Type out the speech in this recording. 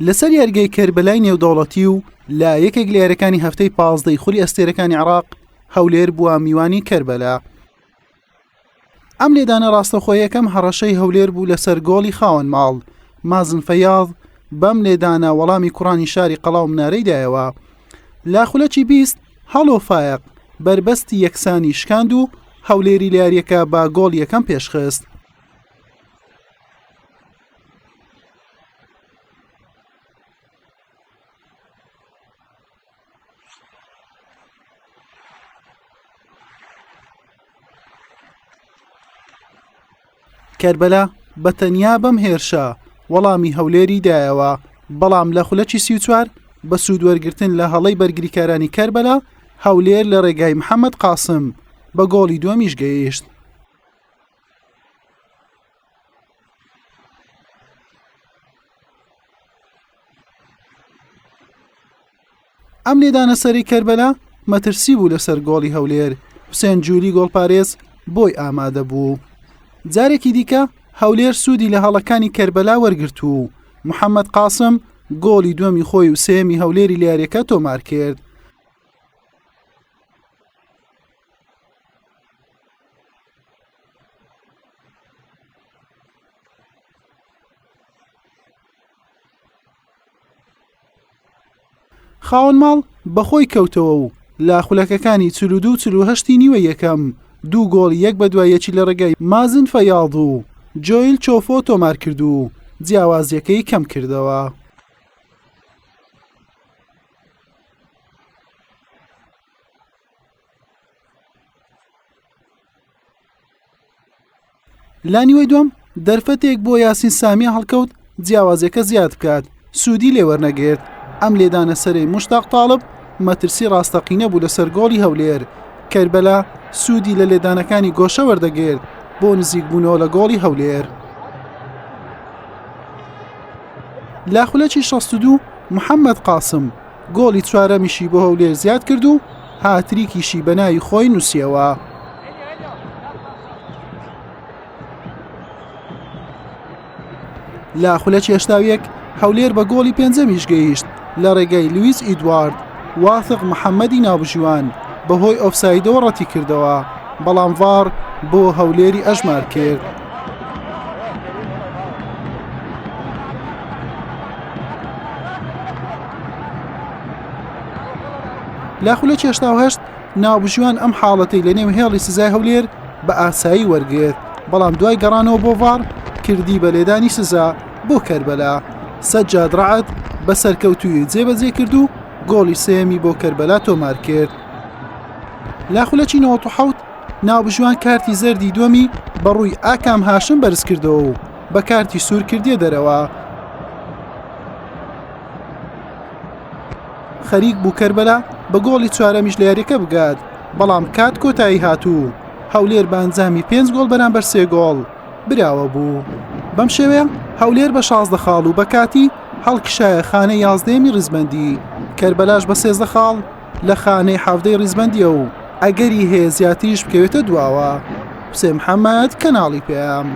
لەسەر یاریگای کەربەلای نێودەوڵەتی و لە یەکێک لە یاریەکانی هەفتەی پازدەی خولی ئەستێرەکانی عراق هەولێر بووە میوانی کەربەلا. ئەم لێدانە ڕاستەخۆ یەکەم هەڕەشەی هەولێر بوو لەسەر گۆڵی خاوەن ماڵ، مازن فەیاض بەم لێدانە وەڵامی کوڕانی شاری قەڵا و منارەی دایەوە. لە خولەکی 20 هەڵۆ فایەق بەربەستی یەکسانی شکاند و هەولێری لە یاریەکە بە گۆڵ یەکەم پێشخست. کەربەلا بە تەنیا بەم هێرشە وەڵامی هەولێری دایەوە، بەڵام لە خولەکی 34 بە سوود وەرگرتن لە هەڵەی بەرگریکارانی کەربەلا، هەولێر لە ڕێگای محەممەد قاسم بە گۆڵی دووەمیش گەیشت. ئەم لێدانە سەری کەربەلا مەترسی بوو لەسەر گۆڵی هەولێر، حوسێن جولی گۆڵپارێز بۆی ئامادە بوو. جارێکی دیکە هەولێر سوودی لە هەڵەکانی کەربەلا وەرگرت و محەممەد قاسم گۆڵی دووەمی خۆی و سێیەمی هەولێری لە یاریەکە تۆمار کرد. خاوەن ماڵ بەخۆی کەوتەوە و لە خولەکەکانی 42 و 48 نیوەی یەکەم دوو گۆڵی یەک بەدوای یەکی لە ڕێگای مازن فەیاض و جۆیل چۆفۆ تۆمار کرد و جیاوازیەکەی کەم کردەوە. لە نیوەی دووەم دەرفەتێک بۆ یاسین سامیە هەڵکەوت جیاوازیەکە زیاد بکات سوودی لێوەرنەگرت ئەم لێدانە سەرەی مشتاق تاڵب مەترسی ڕاستەقینە بوو لەسەر گۆڵی هەولێر کەربەلا سوودی لە لێدانەکانی گۆشە وەردەگرت بۆ نزیکبوونەوە لە گۆڵی هەولێر. لە خولەکی 62 محەممەد قاسم گۆڵی چوارەمیشی بۆ هەولێر زیاد کرد و هاتریکیشی بە ناوی خۆی نووسیەوە. لە خولەکی 81 هەولێر بە گۆڵی پێنجەمیش گەیشت لە ڕێگەی لویس ئیدوارد واثق محەممەدی ناوبژیوان بەهۆی ئۆفسایدەوە ڕەتی کردەوە بەڵام ڤاڕ بۆ هەولێری ئەژمار کرد. لە خولەکی 88 ناوبژیوان ئەم حاڵەتەی لە نێو هێڵی سزای هەولێر بە ئاسایی وەرگرت بەڵام دوای گەڕانەوە بۆ ڤاڕ کردی بە لێدانی سزا بۆ کەربەلا سەجاد ڕەعد بە سەرکەوتوویی جێبەجێ کرد و گۆڵی سێیەمی بۆ کەربەلا تۆمار کرد. لە خولەکی 97 ناوبژیوان کارتی زەردی دووەمی بەڕووی ئاکام هاشم بەرزکردەوە و بە کارتی سوور کردیە دەرەوە. خەریک بوو کەربەلا بە گۆڵی چوارەمیش لە یاریەکە بگات، بەڵام کات کۆتایی هات و هەولێر بە ئەنجامی پێنج گۆڵ بەرامبەر سێ گۆڵ براوە بوو. بەم شێوەیە هەولێر بە 16 خاڵ و بە کاتی هەڵکشایە خانەی یازدەیەمی ریزبەندی، کەربەلاش بە 13 خاڵ لە خانەی حەڤدەی ریزبەندیە و ئەگەری هەیە زیاتریش بکەوێتە دواوە. حوسێن محەمەد، کەناڵی پەیام.